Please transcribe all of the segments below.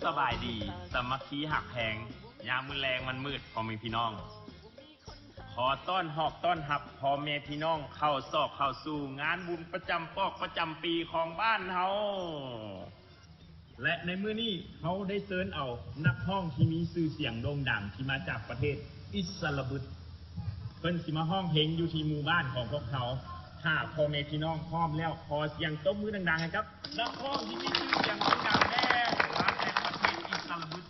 ສະບາຍດີ ສາມັກຄີຮັກແພງ ຍາມມື້ແລງມັນມືດ ພໍ່ແມ່ພີ່ນ້ອງ ຂໍຕ້ອນຮອບຕ້ອນຮັບພໍ່ແມ່ພີ່ນ້ອງເຂົ້າຊອກເຂົ້າສູ່ງານບຸນປະຈຳປອກປະຈຳປີຂອງບ້ານເຮົາ ແລະ ໃນມື້ນີ້ເຮົາໄດ້ເຊີນເອົານັກຮ້ອງທີ່ມີຊື່ສຽງໂດ່ງດັງທີ່ມາຈາກປະເທດອິດສະລະບຶດ ເພິ່ນຊິມາຮ້ອງເພງຢູ່ທີ່ໝູ່ບ້ານຂອງພວກເຮົາ. ຖ້າພໍ່ແມ່ພີ່ນ້ອງພ້ອມແລ້ວ ຂໍສຽງຕົບມືດັງໆໃຫ້ກັບນັກຮ້ອງທີ່ມີຊື່ສຽງໂດ່ງດັງແດ່ ມາແຕ່ປະເທດອິດສະລະບຶດ.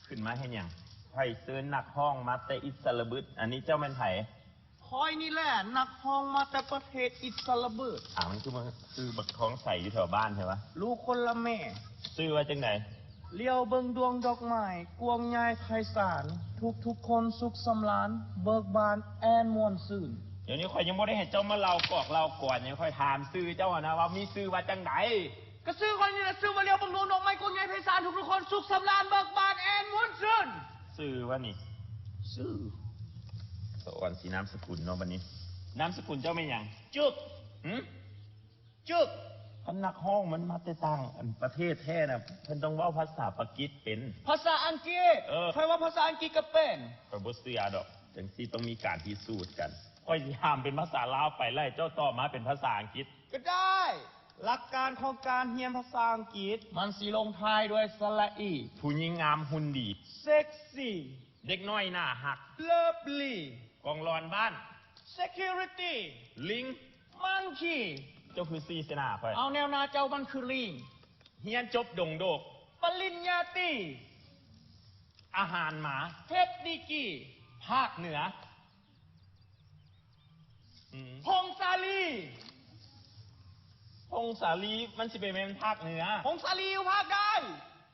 ຂຶ້ນມາເຮັດຫຍັງ? ໃຜເຊີນນັກຮ້ອງມາແຕ່ອິດສະລະບຶດ? ອັນນີ້ເຈົ້າແມ່ນໃຜ? ຂ້ອຍນີ້ແຫຼະ ນັກຮ້ອງມາແຕ່ປະເທດອິດສະລະບຶດ. ອ້າວ ມັນຄື ຄືບັກທອງໃສຢູ່ແຖວບ້ານແທ້ວະ? ລູກຄົນລະແມ່. ຊື່ວ່າຈັ່ງໃດ? ລ້ຽວເບິ່ງດວງດອກໄມ້ ກວ້າງໃຫຍ່ໄພສານ ທຸກໆຄົນສຸກສຳລານ ເບີກບານແອນມ່ວນຊື່ນ. ດຽວນີ້ຂ້ອຍຍັງບໍ່ໄດ້ໃຫ້ເຈົ້າມາເລົ່າກອກເລົ່າກອນຫຍັງ ຂ້ອຍຖາມຊື່ເຈົ້າຫັ້ນນະວ່າມີຊື່ວ່າຈັ່ງໃດ? ກະຊື່ຂ້ອຍນີ້ລະ ຊື່ວ່າລ້ຽວເບິ່ງດວງດອກໄມ້ ກວ້າງໃຫຍ່ໄພສານ ທຸກໆຄົນສຸກສຳລານ ເບີກບານແອນມ່ວນຊື່ນ. ຊື່ວ່ານີ້? ຊື່ ສະອອນຊິນາມສະກຸນເນາະບັດນີ້. ນາມສະກຸນເຈົ້າແມ່ນຫຍັງ? ຈຶກ. ຫື? ຈຶກ. ຄັນນັກຮ້ອງມັນມາແຕ່ຕ່າງ ອັນ ປະເທດແທ້ນະ ເພິ່ນຕ້ອງເວົ້າພາສາປາກິດເປັນ. ພາສາອັງກິດ? ເອີ. ຂ້ອຍເວົ້າພາສາອັງກິດກະເປັນ. ຂ້ອຍບໍ່ເຊື່ອດອກ. ຈັ່ງຊີ້ຕ້ອງມີການພິສູດກັນ. ຂ້ອຍຊິຖາມເປັນພາສາລາວໄປ ແລ້ວໃຫ້ເຈົ້າຕອບມາເປັນພາສາອັງກິດ. ກະໄດ້. ຫຼັກການຂອງການຮຽນພາສາອັງກິດ ມັນຊິລົງທ້າຍດ້ວຍສະຫຼະອີ. ຜູ້ຍິງງາມຫຸ່ນດີ. ເຊັກຊີ. ເດັກນ້ອຍໜ້າຮັກ. ເລີບລີ. ກອງລອນບ້ານ. ເຊັກຄິວຣິຕີ. ລິງ. ມັງຄີ. ເຈົ້າຄືຊີ້ໃສ່ໜ້າຂ້ອຍ? ເອົາແນວໜ້າເຈົ້າມັນຄືລີງ. ຮຽນຈົບດົງໂດກ. ປະລິນຍາຕີ. ອາຫານໝາ. ເພັດດີກີ. ພາກເໜືອ. ອືມ. ຜົງສາລີ. ຜົງສາລີມັນຊິໄປແມ່ນພາກເໜືອ? ຜົງສາລີຢູ່ພາກໃດ?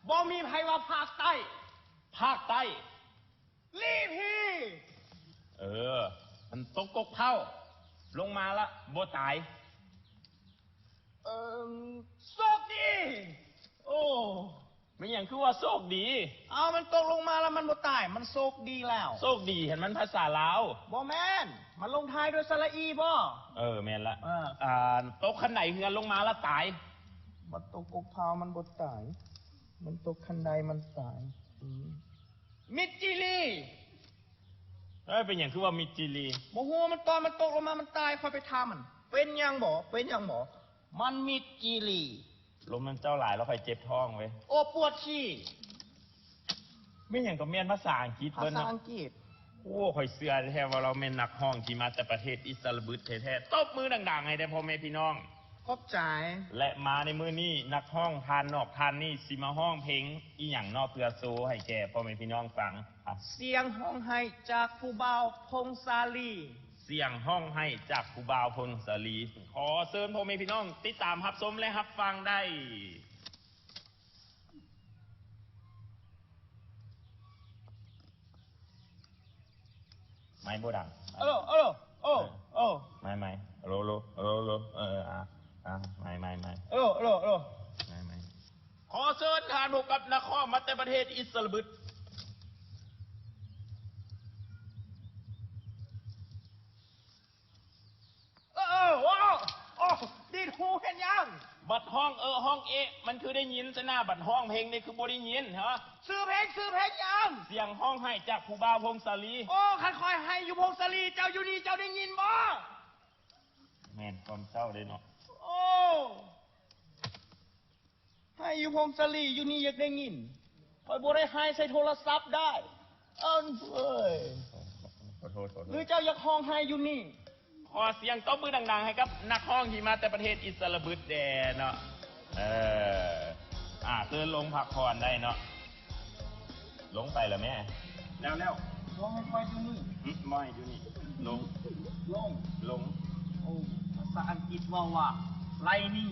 ບໍ່ມີໃຜວ່າພາກໃຕ້. ພາກໃຕ້. ລີພີ. ເອີ ມັນຕົກກົກເພົ້າ ລົງມາລະບໍ່ຕາຍ. ເອີ ໂຊກດີ. ໂອ້ ແມ່ນຫຍັງຄືວ່າໂຊກດີ? ເອົາ ມັນຕົກລົງມາລະມັນບໍ່ຕາຍ ມັນໂຊກດີແລ້ວ. ໂຊກດີຫັ້ນມັນພາສາລາວ. ບໍ່ແມ່ນ ມັນລົງທ້າຍດ້ວຍສະຫຼະອີບໍ່? ເອີ ແມ່ນລະ. ເອີ ອ່າ ຕົກຂັ້ນໃດເຮືອນລົງມາລະຕາຍ. ມັນຕົກກົກເພົ້າມັນບໍ່ຕາຍ ມັນຕົກຂັ້ນໃດມັນຕາຍ. ອືມ. ມິດຈີລີ. ເອີ ເປັນຫຍັງຄືວ່າມິດຈີລີ? ບໍ່ຮູ້ ມັນຕອນມັນຕົກລົງມາມັນຕາຍ ຂ້ອຍໄປຖາມມັນ. ເປັນຫຍັງບໍ່? ເປັນຫຍັງບໍ່? ມັນມິດຈີລີ. ລົມນຳເຈົ້າຫຼາຍແລ້ວຂ້ອຍເຈັບທ້ອງເວີຍ. ໂອ້ ປວດຂີ້. ແມ່ນຫຍັງກໍແມ່ນພາສາອັງກິດເບິດເນາະ. ພາສາອັງກິດ. ໂອ້ ຂ້ອຍເຊື່ອແທ້ວ່າລາວແມ່ນນັກຮ້ອງທີ່ມາແຕ່ປະເທດອິດສະລະບຶດແທ້ໆ. ຕົບມືດັງໆໃຫ້ແດ່ພໍ່ແມ່ພີ່ນ້ອງ. ຂອບໃຈ. ແລະ ມາໃນມື້ນີ້ ນັກຮ້ອງທ່ານນອກທ່ານນີ້ຊິມາຮ້ອງເພງອີ່ຫຍັງເນາະ ເພື່ອໂຊໃຫ້ແກ່ພໍ່ແມ່ພີ່ນ້ອງຟັງ? ອ່ະ ສຽງຮ້ອງໄຫ້ຈາກຜູ້ບ່າວ ພົງສາລີ. ສຽງຮ້ອງໄຫ້ຈາກຜູ້ບ່າວ ພົງສາລີ. ຂໍເຊີນພໍ່ແມ່ພີ່ນ້ອງຕິດຕາມຮັບຊົມ ແລະ ຮັບຟັງໄດ້. ໄມບໍ່ດັງ. ໂອໂລ ໂອໂລ ໂອ ເອີ ໂອ ໄມ ໄມ ໂລ ໂລ ໂລ ໂລ ເອີ ອ່າ ອ່າ ໄມ ໄມ ໄມ ໂອໂລ ໂອໂລ ໂອໂລ ໄມ ໄມ. ຂໍເຊີນທ່ານພົບກັບນັກຮ້ອງມາແຕ່ປະເທດອິດສະລະບຶດ. ເອີ ໂອ ໂອ ດີດຫູເຮັດຫຍັງ? ບັດຮ້ອງເອີຮ້ອງເອະ ມັນຄືໄດ້ຍິນຊະນະ ບັດຮ້ອງເພງນີ້ຄືບໍ່ໄດ້ຍິນ ຮະ? ຊື່ເພງ ຊື່ເພງຫຍັງ? ສຽງຮ້ອງໄຫ້ຈາກຜູ້ບ່າວ ພົງສາລີ. ໂອ້ ຄັນຂ້ອຍໄຫ້ຢູ່ ພົງສາລີ ເຈົ້າຢູ່ນີ້ເຈົ້າໄດ້ຍິນບໍ່? ແມ່ນຄວາມເຈົ້າເດ້ເນາະ. ໂອ້ ໄຫ້ຢູ່ ພົງສາລີ ຢູ່ນີ້ຢາກໄດ້ຍິນ. ຂ້ອຍບໍ່ໄດ້ໄຫ້ໃສ່ໂທລະສັບໄດ໋. ເອີ ເອີຍ ຂໍໂທດ ຂໍໂທດ. ຫຼືເຈົ້າຢາກຮ້ອງໄຫ້ຢູ່ນີ້? ຂໍສຽງຕົບມືດັງໆໃຫ້ກັບນັກຮ້ອງທີ່ມາແຕ່ປະເທດອິດສະລະບຶດແດ່ເນາະ. ເອີ ອ່າ ເຊີນລົງພັກຜ່ອນໄດ້ເນາະ. ລົງໄປລະແມ່. ແລ້ວ ແລ້ວ ບໍ່ໃຫ້ຂ້ອຍຢູ່ນີ້. ອື ບໍ່ໃຫ້ຢູ່ນີ້. ລົງ ລົງ ລົງ. ໂອ້ ພາສາອັງກິດເວົ້າວ່າ ໄລ່ໜີ.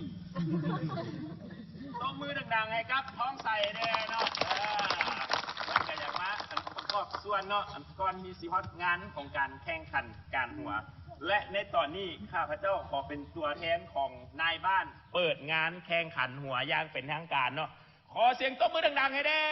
ຕົບມືດັງໆໃຫ້ກັບທອງໃສແດ່ເນາະ. ເອີ ເພິ່ນກະຢາກມາ ອັນ ປະກອບສ່ວນເນາະ ອັນ ກ່ອນທີ່ຊິຮອດງານຂອງການແຂ່ງຂັນການຫົວ ແລະ ໃນຕອນນີ້ຂ້າພະເຈົ້າຂໍເປັນຕົວແທນຂອງນາຍບ້ານ ເປີດງານແຂ່ງຂັນຫົວຢ່າງເປັນທາງການເນາະ. ຂໍສຽງຕົບມືດັງໆໃຫ້ແດ່.